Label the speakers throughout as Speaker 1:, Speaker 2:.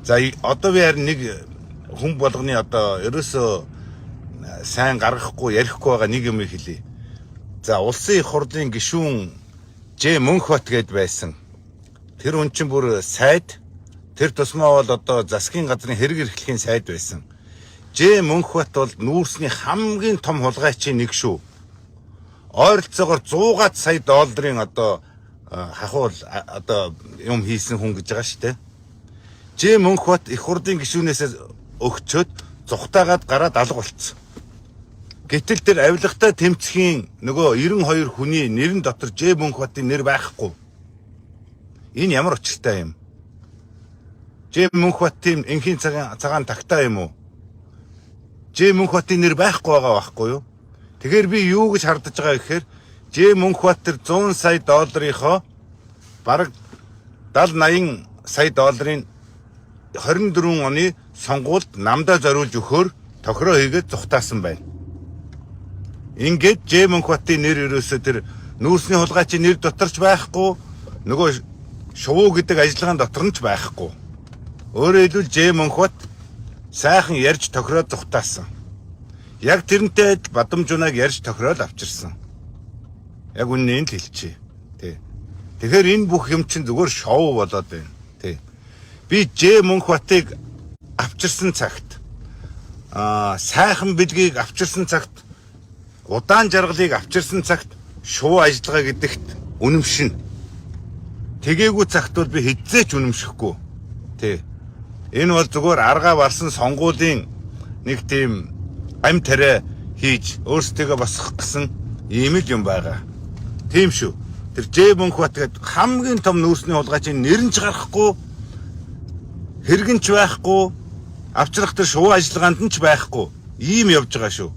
Speaker 1: За, одоо би харин нэг хүн болгоны одоо ерөөсөө сайн гаргахгүй, ярихгүй байгаа нэг юм хэлье. За, улсын их хурлын гишүүн Ж Мөнхбат гээд байсан. Тэр хүн чинь бүр сайд, тэр тусмаа бол одоо засгийн газрын хэрэг эрхлэхийн сайд байсан. Ж Мөнхбат бол нүүрсний хамгийн том хулгайчийн нэг шүү. Ойролцоогоор 100 сая долларын одоо хахуул одоо юм хийсэн хүн гэж байгаа шүү дээ. Ж Мөнхбат их хурлын гишүүнээс өгчөөд зугтаагаад гараад алга болцсон. Гэтэл тэр авилгатай тэмцэхийн нөгөө 92 хүний нэрэн дотор Ж Мөнхбатын нэр байхгүй. Энэ ямар учиртай юм? Ж Мөнхбат тийм энхийн цагаан цагаан тагтаа юм уу? Ж Мөнхбатын нэр байхгүй байгаа байхгүй юу? Тэгэхээр би юу гэж хардаж байгаа гэхээр Ж Мөнхбат тэр 100 сая долларынхоо бараг 70 80 сая долларын 24 оны сонгуульд намдаа зориулж өгөхөөр тохироо хийгээд зугтаасан байна. Ингээд Ж Мөнхбатын нэр ерөөсөө тэр нүүрсний хулгайчийн нэр дотор ч байхгүй, нөгөө шувуу гэдэг ажиллагаан дотор нь ч байхгүй. Өөрөөр хэлбэл, Ж Мөнхбат сайхан ярьж тохироод зугтаасан. Яг тэрнтэй адил Бадамжунаг ярьж тохироод авчирсан. Яг үннийг л хэлчихье. Тий. Тэгэхээр энэ бүх юм чинь зүгээр шоу болоод байна. Тий. Би Ж Мөнхбатыг авчирсан цагт, сайхан бэлгийг авчирсан цагт, удаан жаргалыг авчирсан цагт шувуу ажиллагаа гэдэгт үнэмшинэ. Тэгээгүй цагт бол би хэзээ ч үнэмшихгүй. Тий. Энэ бол зүгээр аргаа барсан сонгуулийн нэг тийм ам тариа хийж өөрсдийгөө босгох гэсэн ийм л юм байгаа. Тийм шүү. Тэр Ж Мөнхбат гэдэг хамгийн том нүүрсний хулгайчийн нэр нь ч гарахгүй, хэрэг нь ч байхгүй, авчрах тэр шувуу ажиллагаанд нь ч байхгүй. Ийм явж байгаа шүү.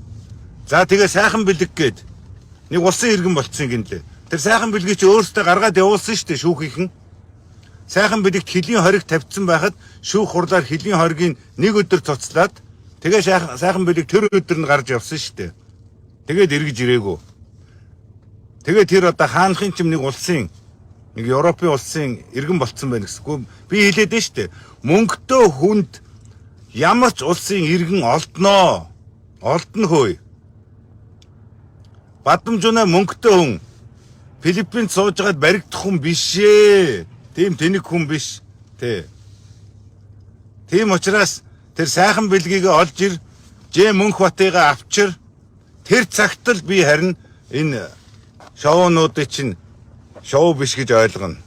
Speaker 1: За, тэгээ сайхан бэлэг гээд нэг улсын иргэн болцсон гинлээ. Тэр сайхан бэлгийг чи өөртөө гаргаад явуулсан шүү дээ шүүхийнхэн. Сайхан бэлэгт хөлийн хориг тавьчихсан байхад шүүх хурлаар хөлийн хоригийг нэг өдөр цуцлаад, тэгээ сайхан бэлэг тэр өдөр нь гарч явсан шүү дээ. Тэгээд эргэж ирээгүй. Тэгээ тэр одоо хаанхын чим нэг улсын, нэг Европын улсын иргэн болцсон байна гэсэн. Би хэлээд нь шүү дээ. Мөнгөтэй хүнд ямар ч улсын иргэн олдноо. Олдно хөөе. Бадамжунаа мөнгөтэй хүн Филиппинд сууж байгаад баригдах хүн биш ээ. Тийм тэнэг хүн биш. Тэ. Тийм учраас тэр сайхан бэлгийг олж ир, Ж Мөнхбатыгаа авчир. Тэр цагт л би харин энэ шоунуудыг чинь шоу биш гэж ойлгоно.